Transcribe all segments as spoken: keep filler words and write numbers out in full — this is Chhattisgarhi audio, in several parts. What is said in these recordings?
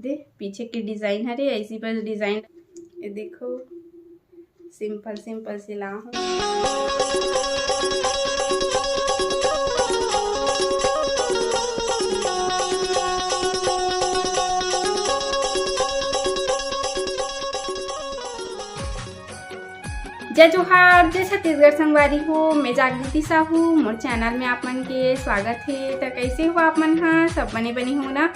दे, पीछे के डिजाइन हरे ऐसी बस डिजाइन। ये देखो, सिंपल सिंपल सिला हूँ। जय जोहार, जय छत्तीसगढ़ संगवारी हो। मैं जागृति साहू, मोर चैनल में आप मन के स्वागत हे। त कैसे हो आप मन ह? सब बने बने हो ना?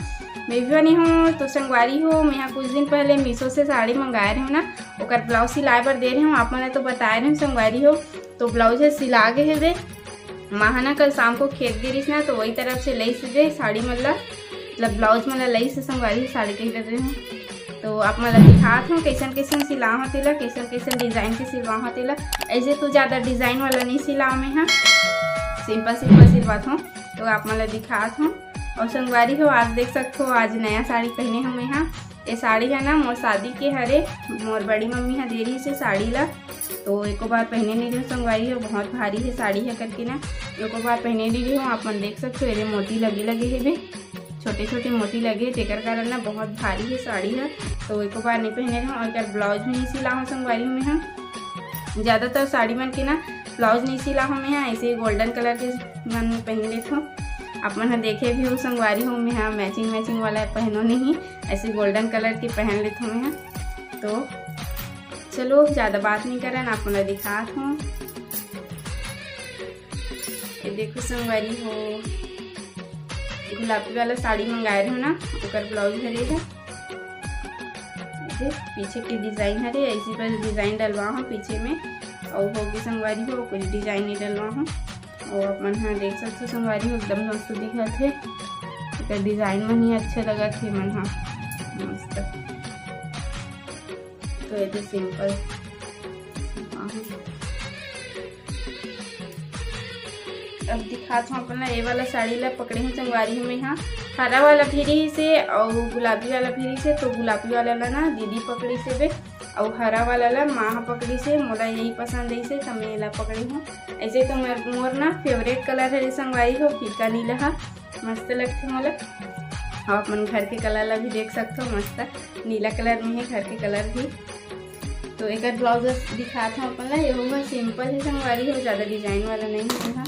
मैं भी बने हूँ। तो संगवारी हो, मैं यहाँ कुछ दिन पहले मीशो से साड़ी मंगाए रहे हूँ ना, ओकर ब्लाउज सिलाए बर दे रहे हूँ। आप मन तो बताए रहे हूँ संगवारी हो, तो ब्लाउज ह सिला गे हेबे। माँ ह ना कल शाम को खेत गे रहिस ना, तो वही तरफ से लइस दे साड़ी मन ला, मतलब ब्लाउज मन ला लइस संगवारी, साड़ी कही रहे हूँ। तो आप मन ला दिखात हूँ कैसन कैसन सिला हो तेला, कैसन कैसन डिजाइन के सिलवा हो तेला। ऐसे तो ज्यादा डिजाइन वाला नहीं सिलाओ मैं हा, सिंपल सिंपल सिलवात हूँ। तो आप मन ला दिखात हूँ। और संगवारी हो, आज देख सकते हो, आज नया साड़ी पहने हूँ मैं हा। ये साड़ी है ना मोर शादी के हरे, मोर बड़ी मम्मी हा दे रही से साड़ी ला। तो एको बार पहने नहीं रहे संगवारी हो, बहुत भारी है साड़ी है करके ना, एको बार पहने नहीं रहे हो। आप मन देख सकते हो, एदे मोती लगे लगे हेबे, छोटे छोटे मोती लगे, तेकर कारण ना बहुत भारी है साड़ी है। तो एको बार नहीं पहने रहे हो। और एकर ब्लाउज भी नहीं सिला हो संगवारी हो मैं हा, ज्यादातर साड़ी मन के ना ब्लाउज नहीं सिला हो मैं हा, ऐसे गोल्डन कलर के मन पहन लेत हो। आप मन हा देखे भी हो संगवारी हो, मैं हा मैचिंग मैचिंग वाला पहनो नहीं, ऐसे गोल्डन कलर के पहन लेत हो मैं हा। तो चलो, ज्यादा बात नहीं करन, आप मन ला दिखात हूँ। ये देखो संगवारी हो, गुलाबी वाला साड़ी मंगाए रहे हो ना, ओकर ब्लाउज हरे है। ये पीछे के डिजाइन हरे, ऐसी बस डिजाइन डलवा हो पीछे में, और हो के संगवारी हो, कुछ डिजाइन नहीं डलवा हो। और आप मन हा देख सकते हो संगवारी हो, एकदम मस्त दिखत हे। एकर डिजाइन मन ही अच्छे लगत हे मन हा, मस्त। तो ये तो सिंपल। अब दिखात हूँ अपन ला, ये वाला साड़ी ला पकड़े हूँ संगवारी हो मैं हा। हरा वाला भी रहिस हे और गुलाबी वाला भी रहिस हे, तो गुलाबी वाला ला ना दीदी पकड़िस हे बे, और हरा वाला ला माँ हा पकड़िस हे। मोला यही पसंद आइस हे, तो मैं एला पकड़े हूँ। ऐसे तो मोर, मोर ना फेवरेट कलर है संगवारी हो, फीका नीला हा, मस्त लगथे मोला। और अपन घर के कलर ला भी देख सकते हो, मस्त नीला कलर में है घर के कलर भी। तो एकर ब्लाउज दिखात हूँ अपन ला, ये होगा सिंपल ही संगवारी हो, ज्यादा डिजाइन वाला नहीं है। हाँ,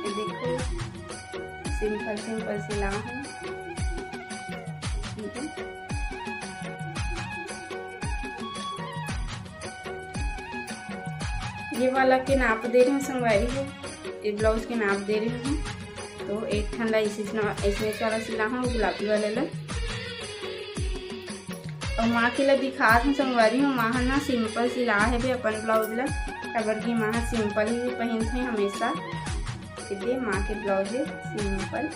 ये देखो, सिंपल सिंपल सिला हूँ। ठीक है, ये वाला के नाप दे रही हूँ संगवारी हो, ये ब्लाउज के नाप दे रही हूँ। तो एक ठन ला ऐसे, ऐसे वाला सिला हूँ, गुलाबी वाला ला। और माँ के ला दिखात हूँ संगवारी हो, माँ ह ना सिंपल सिला है भी अपन ब्लाउज ला, काबर कि माँ ह सिंपल ही पहनथे हमेशा। ये दे माँ के ब्लाउज है सिंपल।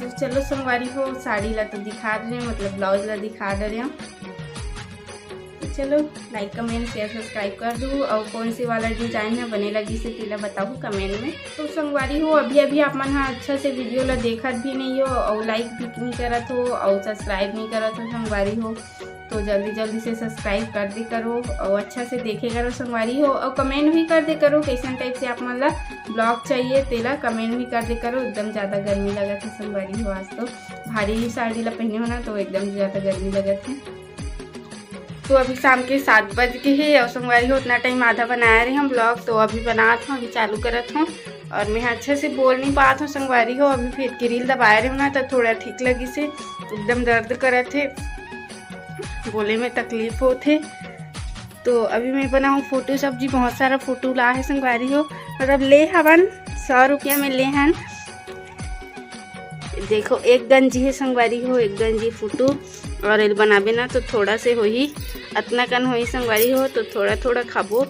तो चलो संगवारी हो, साड़ी ला तो दिखा दे रहे, मतलब ब्लाउज ला दिखा दे रहे। तो चलो, लाइक, कमेंट, शेयर, सब्सक्राइब कर दू, और कौन से वाला डिजाइन है बने लगी से तेला बताओ कमेंट में। तो संगवारी हो, अभी अभी आप मन हा अच्छा से वीडियो ला देखत भी नहीं हो और लाइक भी नहीं करत हो और सब्सक्राइब नहीं करत हो संगवारी हो, तो जल्दी जल्दी से सब्सक्राइब कर दे करो और अच्छा से देखे करो संगवारी हो, और कमेंट भी कर दे करो कैसन टाइप से आप मन ला ब्लॉग चाहिए, तेला कमेंट भी कर दे करो। एकदम ज्यादा गर्मी लगत है संगवारी हो, आज तो भारी साड़ी ला पहने हो ना, तो एकदम ज्यादा गर्मी लगत है। तो अभी शाम के सात बज गए है और संगवारी हो, उतना टाइम आधा बनाया रहे हम ब्लॉग, तो अभी बनात हूँ, अभी चालू करत हूँ। और मैं अच्छे से बोल नहीं पात हूँ संगवारी हो, अभी फिटकिरी दबाए रहे हूँ ना, तो थोड़ा ठीक लगी से, एकदम दर्द करत है, बोले में तकलीफ होत है। तो अभी मैं बनाऊँ फोटो सब्जी, बहुत सारा फोटो ला है संगवारी हो, मतलब ले हवन, सौ रुपया में ले हन। देखो, एक गंजी है संगवारी हो, एक गंजी फोटो, और एल बनाबे ना तो थोड़ा से होही, अतना कन होही संगवारी हो, तो थोड़ा थोड़ा खाबो।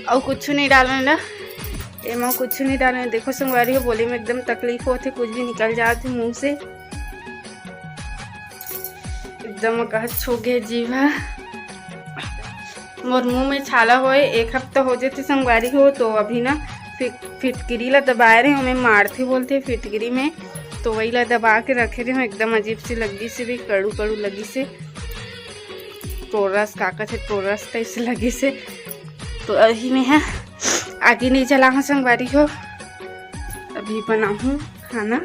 और कुछ नहीं डालने ला, एमा कुछ नहीं डालने। देखो संगवारी हो, बोले में एकदम तकलीफ होत है, कुछ भी निकल जात है मुंह से। एकदम कह छो गे जीवा। मोर मुंह में छाला होए एक हफ्ता हो जथे संगवारी हो, तो अभी ना फिट-, फिटकिरी ला दबाए रहे, ओमे मारथे बोलथे फिटकिरी में, तो वही ला दबा के रखे रहे। एकदम अजीब सी लगी से भी, कड़ू कड़ू लगी से। टोरस, का कथे, टोरस तइसे लगिस हे। तो अभी मैं ह आगी नइ जलाहूँ संगवारी हो, अभी बनाहूँ खाना।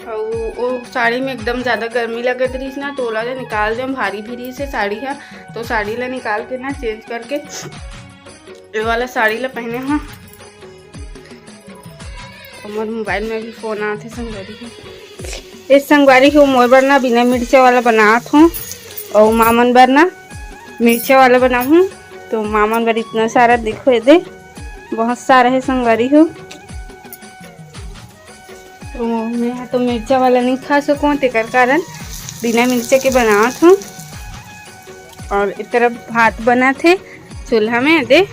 अउ ओ साड़ी में एकदम ज्यादा गर्मी लगत रहिस ना, तो ओला निकाल देम, भारी भी रहिस हे साड़ी ह। तो साड़ी ला निकाल के ना, चेंज करके ए वाला साड़ी ला पहने हूँ। हमर मोबाइल में भी फोन आथे संगवारी हो। ए संगवारी हो, मोर बर ना बिना मिर्चा वाला बनात हूँ, अउ मामन बर ना मिर्चा वाला बनाहूँ। तो मामन बर इतना सारा देखो, ये दे, बहुत सारा हे संगवारी हो। तो मैं ह तो मिर्चा वाला नहीं खा सकूँ, तेकर कारण बिना मिर्चा के बनात हूँ। और ए तरफ भात बनत हे चूल्हा में, दे।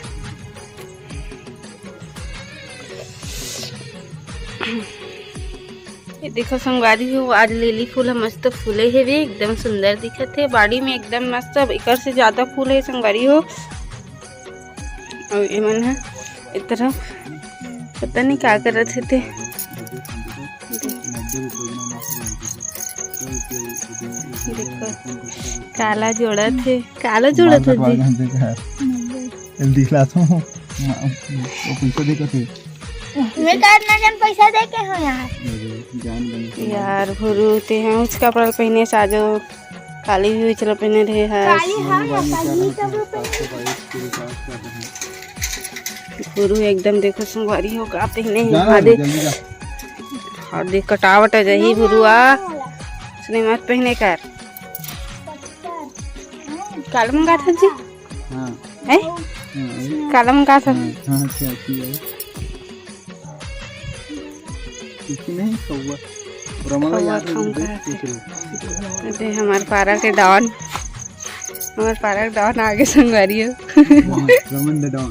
ये देखो संगवारी हो, आज लिली फूल ह मस्त फूले हेवे, एकदम सुंदर दिखत हे। बाड़ी में एकदम मस्त, एकर से ज्यादा फूल हे संगवारी हो। अउ एमन ह ए तरफ पता नहीं का करत हे ते। देखो, काला जोड़त हे, काला जोड़त हे जी। दिखला तो, वो पैसा दे के थे। मैं का इतना जन पैसा दे के हो यार। अरे, जान गई। यार भुरू, ते हैं उचका कपड़ा पहने साजो, काली भी उचला पहने रहे है। काली हाँ, काली कपड़ा पहने। गुरु एकदम देखो संगवारी हो का पहने हे। जाना हाँ है, दे, जल्दी जा। हाँ दे, कटावट आ जाही गुरुआ। उसने मत पहने कर। काला मंगात हस जी? हाँ। हैं? हाँ, काला मंगात हस? हाँ, हाँ, अच्छा, अच्छी है। कुछ नहीं, कौवा। रमला कौवा यार, खाऊं देख का? के चलो। अरे, हमार पारा के डॉन, हमार पारा के डॉन आगे संगवारी हो। हाँ, रमन द डॉन।